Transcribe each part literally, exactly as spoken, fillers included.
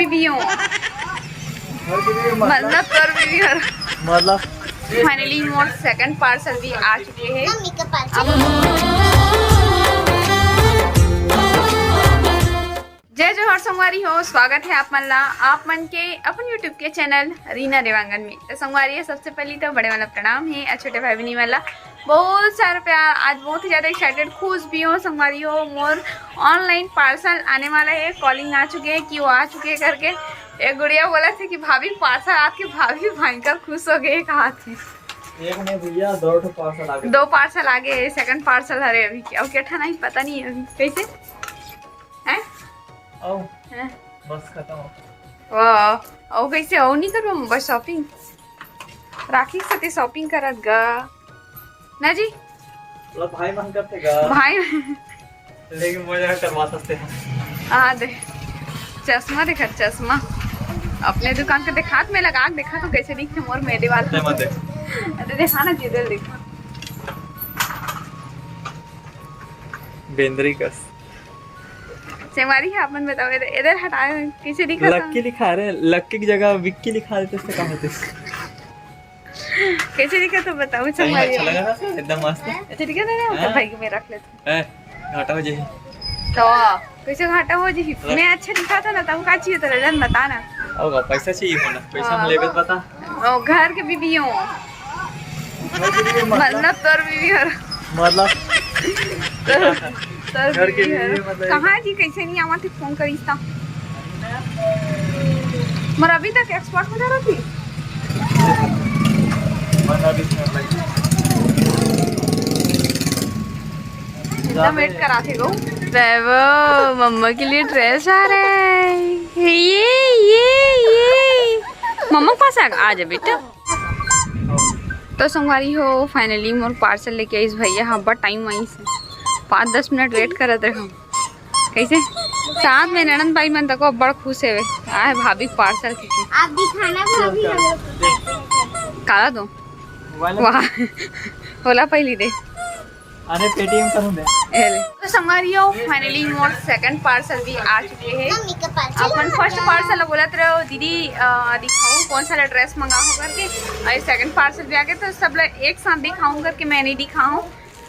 बीबी हो। मतलब तोर बीबी हो। मतलब। फाइनली मोर सेकंड पार्सल भी आ चुके हैं। अब जय जोहार संगवारी हो, स्वागत है आप मन ला, आप मन के अपन YouTube के चैनल रीना देवांगन में। तो संगवारी हो, सबसे पहली तो बड़े वाला प्रणाम है और छोटे भाई बहनी वाला बहुत सारा प्यार। आज बहुत ही ज्यादा एक्साइटेड, खुश भी हो संगवारी हो। मोर ऑनलाइन पार्सल आने वाला है, कॉलिंग आ चुके हैं कि वो आ चुके हैं करके। एक गुड़िया बोला थे कि भाभी पार्सल आके भाभी भयंकर खुश हो गए, कहा थे। एक नहीं भैया, दो ठो पार्सल आ गए। दो पार्सल आ गए, सेकंड पार्सल हरे अभी। क्या क्या ठा नहीं पता नहीं है अभी कैसे है। आओ। हैं? बस खत्म हो। वाह, आओ कैसे आओ नहीं करो बस शॉपिंग। राखी के साथे शॉपिंग करत गा ना जी। मतलब भाई मन करते गा। भाई लेकिन मजा करवा सकते हैं। आ दे चश्मा देखा, चश्मा अपने दुकान के दिखात में लगा के देखा तो कैसे दिखते मोर मेले वाला। नहीं मत देख। अरे देखा ना जी, इधर देखा। बेंदरी कस। संगवारी है, आप मन बताओ, इधर, इधर हटाए कैसे दिखा था? लक्की लिखा रहे, लक्की की जगह विक्की लिखा देते, इससे कम होते। कैसे दिखा तो बताओ, सही में संगवारी अच्छा है। लगा था, एकदम मस्त। अच्छा दिखा था ना, हाँ। भाई को मैं रख लेती हूँ। ए, घाटा हो जाए। तो कैसे घाटा हो जाए? तो मैं अच्छा दिखा था ना, तुम का चाहिए तो रजन बता ना। होगा, पैसा चाहिए होना, पैसा हाँ। हम लेबे तो बता। ओ, घर के बीबी हो। मतलब तोर बीबी हो। मतलब तोर, तोर घर के बीबी हो। बीबी हो, मतलब कहाँ जी, कैसे नहीं आवा थे, फोन करिस ता। मोर अभी तक एक्सपोर्ट हो जा रहा थी। बना भी नहीं, भाई। एकदम वेट करा थे गो। वैभव, मम्मा के लिए ड्रेस आ रहा है। ये, ये, ये। मम्मा के पास आ, आ जा बेटा। तो संगवारी हो, फाइनली मोर पार्सल लेके आइस भैया। हाँ, बड़ा टाइम आइस, पाँच दस मिनट वेट करत रहे हम। कैसे साथ में ननद भाई मन तको बड़ खुश हेवे। आए भाभी पार्सल के आप दिखाना भाभी हम लोग को कैसे है। काला दो। वाह, होला पहली दे। अरे पेटीएम करूँ दे। ए ले। तो संगवारी हो, फाइनली मोर सेकंड पार्सल भी आ चुके हैं। मम्मी का पार्सल अपन फर्स्ट पार्सल बोलत रहे हो दीदी, अ, दिखाओ कौन सा ड्रेस मंगाओ करके, और ये सेकंड पार्सल भी आ गए, तो सब ला एक साथ दिखाऊं करके मैं नहीं दिखाऊं,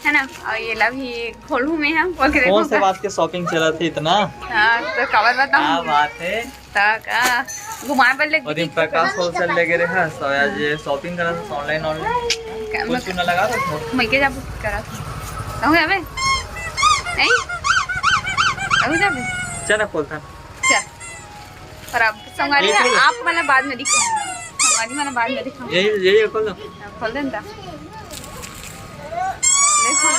है ना। और ये ला भी खोलूं मैं, हम बोल के कौन देखो से का। बात के शॉपिंग चला थे इतना? हाँ, तो काबर बताऊं? क्या बात है? त का घुमाए बर ले वो दिन प्रकाश होलसेल ले गए रहे हैं, तो आज ये शॉपिंग करा था ऑनलाइन, ऑनलाइन। का-, कुछ ना लगा था उसमें। मैं के जाबो करा था। कहूँ जाबे? नहीं? कहूँ जाबे? चल ना खोलता। चल। पर अब संगवारी ये खोल। आप मन ला बाद में दिखाऊँ। संगवारी मन ला बाद में दिखाऊँ। यही, यही खोल दो। खोल दे ना। देखो।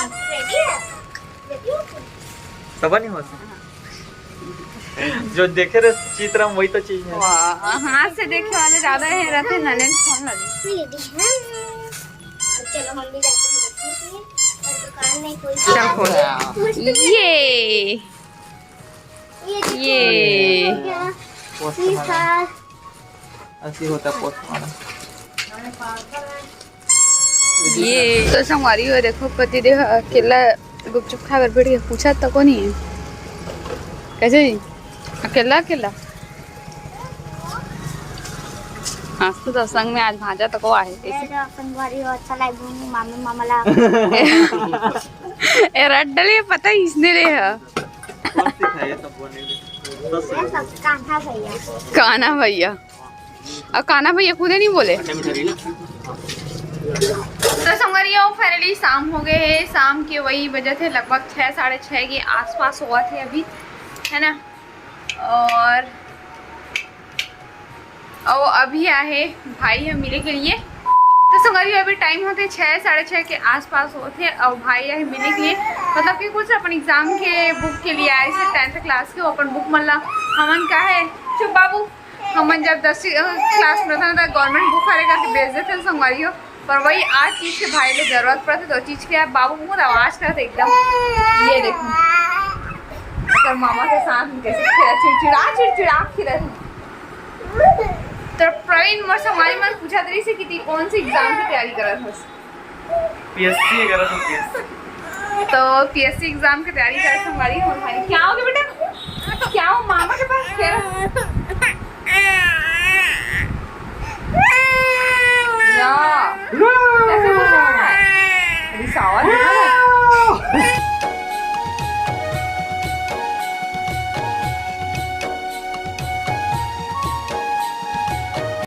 सब नहीं हो सकता। जो देखे रहे चित्र में वही तो चीज है। वाह, हाथ से देखे वाले ज्यादा है रहते ना, लेकिन फोन लगे। चलो हम भी जाते हैं देखने के लिए। और दुकान में कोई चल खोल। ये, ये देखो, ये। ये हो गया। पोस्टमार्टम। ऐसे ही होता है पोस्टमार्टम। ये तो संगवारी हो, देखो पति देव अकेला गुपचुप खाए बर बैठ गया, पूछा तको नहीं है। कैसे जी? अकेला अकेला? हाँ, तो संग में आज भांजा तको आहे। कैसे? संगवारी हो, अच्छा लागे घूमी मामी मामा ला। ए रड्डले पता ही इसने रे है। कौन सिखाया तब बने? कान्हा भैया। कान्हा भैया। अब कान्हा भैया खुदे नहीं बोले। तो संगवारी हो, फाइनली शाम हो गए है। शाम के वही बजे थे लगभग छः, साढ़े छः के आसपास हुआ थे अभी, है ना। और, और अभी आए भाई हम मिले के लिए। तो संगवारी हो, अभी टाइम होते छः, साढ़े छः के आसपास होते और भाई आए मिले के लिए, मतलब कि कुछ अपन एग्जाम के बुक के लिए आए थे, टेंथ क्लास के, वो अपन बुक मन ला हमन का है, चुप बाबू, हमन जब दसवीं, अ, क्लास में था, तो गवर्नमेंट बुक हरे करके बेच देते हैं संगवारी हो। पर वही आज चीज के भाई ले जरूरत पड़ते, तो चीज के आप बाबू बहुत आवाज करते एकदम। ये देखो, अगर मामा के साथ में कैसे खेला, चिड़चिड़ा, चिड़चिड़ा खेला। तो प्रवीण मोर संगवारी मन पूछा रही से कि ती कौन सी एग्जाम की तैयारी करत हस? पीएससी वगैरह तो पीएससी। तो पीएससी एग्जाम की तैयारी करत हस संगवारी हो भाई। क्या हो गया बेटा? क्या हो मामा के पास खेल?